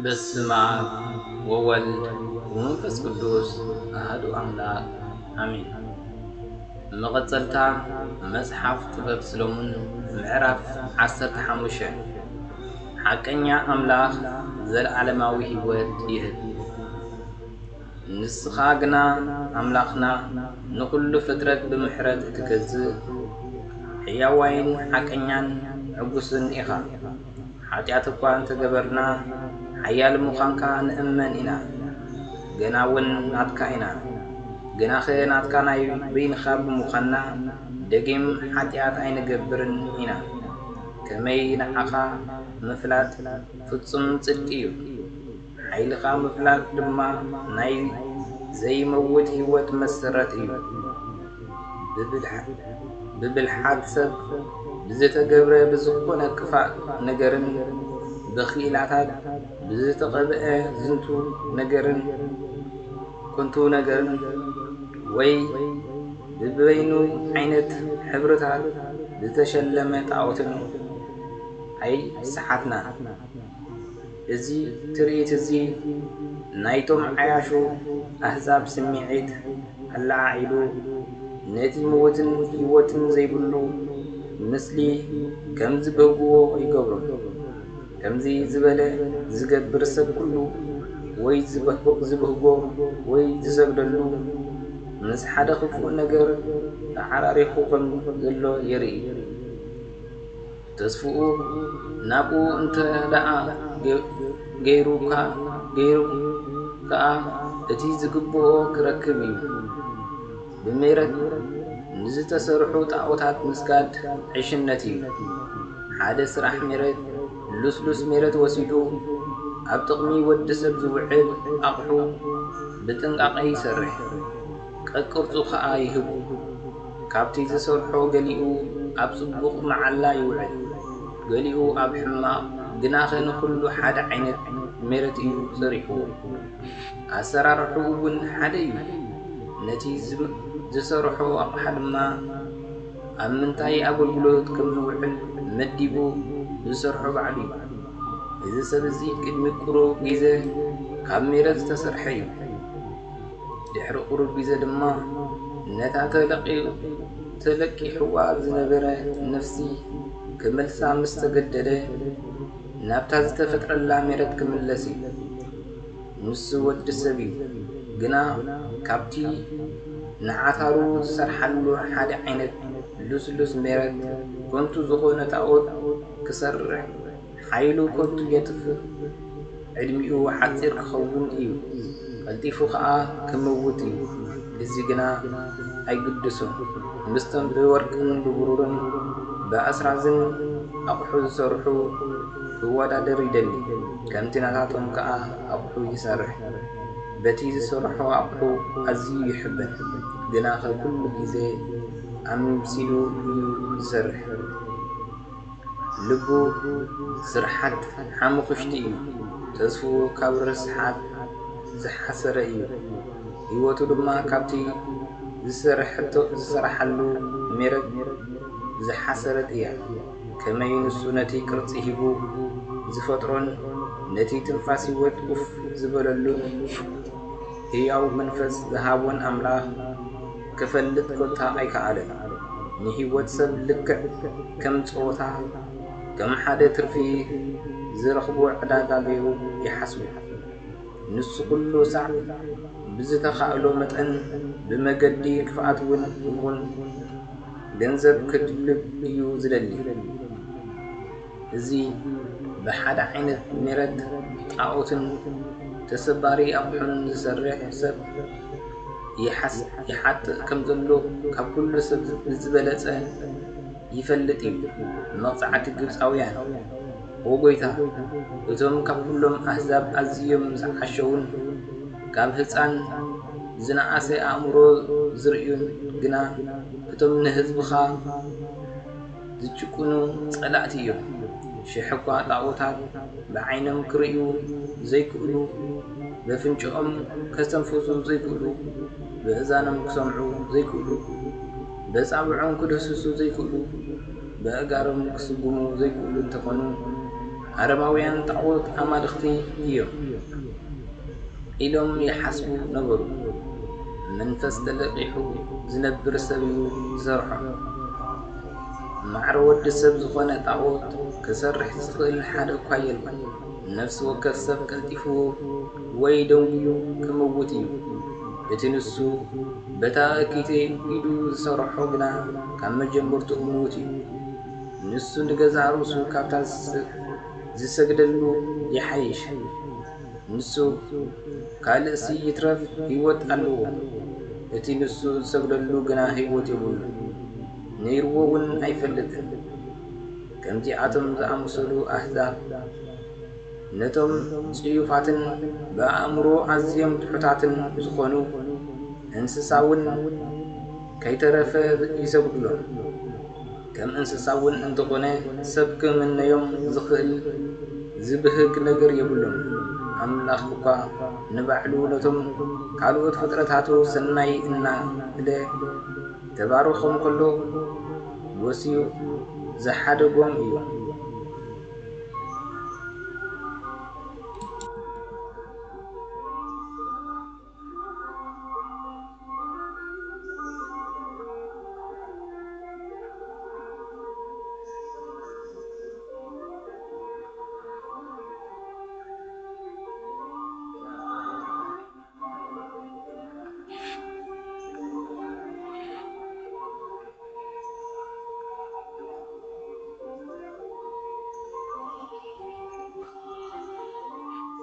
በስመ አብ ወወልድ ወመንፈስ ቅዱስ አሐዱ አምላክ አሜን። መቐጸልታ መጽሓፍ ጥበብ ሰሎሙን ምዕራፍ ዓሰርተ ሓሙሽተ። ሓቀኛ ኣምላኽ ዘለዓለማዊ ህይወት ይህብ። ንስኻ ግና ኣምላኽና ንኹሉ ፍጥረት ብምሕረት እትገዝእ፣ ሕያዋይን ሓቀኛን ዕጉስን ኢኻ። ሓጢኣት እኳ እንተገበርና፣ ሓያል ምዃንካ ንእመን ኢና። ገና እውን ናትካ ኢና። ግናኸ ናትካ ናይ በይንኻ ብምዃንና፣ ደጊም ሓጢኣት ኣይንገብርን ኢና። ከመይ ንዓኻ ምፍላጥ ፍጹም ጽድቂ እዩ። ሓይልኻ ምፍላጥ ድማ ናይ ዘይመውት ህይወት መሰረት እዩ። ብብልሓ-፣ ብብልሓት ሰብ ብዝተገብረ ብዝኾነ ክፋእ ነገርን ብኽኢላታት ብዝተቐብአ ዝንቱ ነገርን ከንቱ ነገርን ወይ ብበይኑ ዓይነት ሕብርታት ዝተሸለመ ጣዖትን ኣይሰሓትናን። እዚ ትርኢት እዚ ናይቶም ዓያሹ ኣህዛብ ስምዒት ኣለዓዒሉ፣ ነቲ ምዉትን ህይወትን ዘይብሉ ምስሊ ከም ዝብህግዎ ይገብሮ። ከምዚ ዝበለ ዝገብር ሰብ ኩሉ ወይ ዝበህ-፣ ዝብህጎ ወይ ዝሰግደሉ ምስ ሓደ ክፉእ ነገር ተዓራሪኹ ከም ዘሎ የርኢ። ተስፍኡ ናብኡ እንተ ደኣ ገ-፣ ገይሩካ፣ ገይሩ ከኣ እቲ ዝግብኦ ክረክብ እዩ። ብሜረት ንዝተሰርሑ ጣዖታት ምስጋድ ዕሽነት እዩ። ሓደ ስራሕ ሜረት፣ ልስሉስ ሜረት ወሲዱ ኣብ ጥቕሚ ወዲ ሰብ ዝውዕል ኣቕሑ ብጥንቃቐ ይሰርሕ፣ ቀቅርጹ ኸኣ ይህቡ። ካብቲ ዝሰርሖ ገሊኡ ኣብ ጽቡቕ መዓላ ይውዕል፣ ገሊኡ ኣብ ሕማቕ፣ ግናኸ ንኹሉ ሓደ ዓይነት ሜረት እዩ ሰሪሕዎ። ኣሰራርሕኡ እውን ሓደ እዩ። ነቲ ዝም-፣ ዝሰርሖ ኣቕሓ ድማ ኣብ ምንታይ ኣገልግሎት ከም ዝውዕል መዲቡ ዝሰርሖ ባዕሉ እዩ። እዚ ሰብ እዚ ቅድሚ ቁሩብ ግዜ ካብ ሜረት ዝተሰርሐ እዩ። ድሕሪ ቁሩብ ግዜ ድማ ነታ ተለቂ-፣ ተለቂሕዋ ዝነበረ ነፍሲ ክመልሳ ምስ ተገደደ፣ ናብታ ዝተፈጥረላ ሜረት ክምለስ እዩ። ንሱ ወዲ ሰብ እዩ፣ ግና ካብቲ ንዓታሩ ዝሰርሓሉ ሓደ ዓይነት ልስሉስ ሜረት ከንቱ ዝኾነ ጣዖት ክሰርሕ ሓይሉ ከንቱ የጥፍእ፣ ዕድሚኡ ሓጺር ክኸውን እዩ፣ ቀልጢፉ ኸኣ ክመውት እዩ። እዚ ግና ኣይግድሶን። ምስቶም ብወርቅን ብብሩርን ብኣስራዝን ኣቕሑ ዝሰርሑ ክወዳደር ይደሊ፣ ከምቲ ናታቶም ከኣ ኣቕሑ ይሰርሕ። በቲ ዝሰርሖ ኣቕሑ ኣዝዩ ይሕበን፣ ግናኸ ኩሉ ግዜ ኣምሲሉ እዩ ዝሰርሕ። ልቡ ስርሓት ሓሙኽሽቲ እዩ፣ ተስፍኡ ካብ ርስሓት ዝሓሰረ እዩ። ህይወቱ ድማ ካብቲ ዝሰርሐቶ-፣ ዝሰርሓሉ ሜረት ዝሓሰረት እያ። ከመይ ንሱ ነቲ ቅርጺ ሂቡ ዝፈጥሮን ነቲ ትንፋስ ህይወት ኡፍ ዝበለሉን ህያው መንፈስ ዝሃቦን ኣምላኽ ክፈልጥ ኮታ ኣይከኣለን። ንህይወት ሰብ ልክዕ ከም ጸወታ፣ ከም ሓደ ትርፊ ዝረኽቦ ዕዳጋ ገይሩ ይሓስቦ። ንሱ ኩሉ ሳዕ ብዝተኻእሎ መጠን ብመገዲ ክፍኣት እውን ይኹን ገንዘብ ክድልብ እዩ ዝደሊ። እዚ ብሓደ ዓይነት ሜረት ጣዖትን ተሰባሪ ኣቑሑን ዝሰርሕ ሰብ ይሓስ-፣ ይሓጥእ ከም ዘሎ ካብ ኩሉ ሰብ ብዝበለጸ ይፈልጥ እዩ። መቕጻዕቲ ግብጻውያን፣ ኦ ጐይታ፣ እቶም ካብ ኩሎም ኣህዛብ ኣዝዮም ዝዓሸዉን ካብ ህጻን ዝነኣሰ ኣእምሮ ዝርእዩን ግና እቶም ንህዝብኻ ዝጭቁኑ ጸላእቲ እዮም። ሽሕ እኳ ጣዖታት ብዓይኖም ክርእዩ ዘይክእሉ፣ በፍንጭኦም ከተንፍሱ ዘይክእሉ፣ በእዛኖም ክሰምዑ ዘይክእሉ፣ በጻብዖም ክድህስሱ ዘይክእሉ፣ በእጋሮም ክስጉሙ ዘይክእሉ እንተኾኑ፣ ኣረማውያን ጣዖት ኣማልኽቲ እዮም ኢሎም ይሓስቡ ነበሩ። መንፈስ ተለቒሑ ዝነብር ሰብ እዩ ዝሰርሖ። ማዕረ ወዲ ሰብ ዝኾነ ጣዖት ክሰርሕ ዝኽእል ሓደ እኳ የለን። ነፍሲ ወከፍ ሰብ ቀልጢፉ ወይ ደንጉዩ ክምውት እዩ። እቲ ንሱ በታ እኪተ ኢዱ ዝሰርሖ ግና ካብ መጀመርትኡ ምዉት እዩ። ንሱ ንገዛእ ርእሱ ካብታ ዝስ-፣ ዝሰግደሉ ይሓይሽ። ንሱ ካልእሲ ይትረፍ ህይወት ኣለዎ፣ እቲ ንሱ ዝሰግደሉ ግና ህይወት የብሉን፣ ነይርዎ እውን ኣይፈልጥን። ከምዚኣቶም ዝኣመሰሉ ኣህዛብ ነቶም ጽዩፋትን ብኣእምሮ ኣዝዮም ትሑታትን ዝኾኑ እንስሳ እውን ከይተረፈ ይሰግዱሎም። ከም እንስሳ እውን እንተኾነ ሰብ ክምነዮም ዝኽእል ዝብህግ ነገር የብሉን። ኣምላኽ እኳ ንባዕሉ ነቶም ካልኦት ፍጥረታቱ ሰናይ እናበለ ተባርኾም ከሎ ወስዩ ዝሓደጎም እዩ።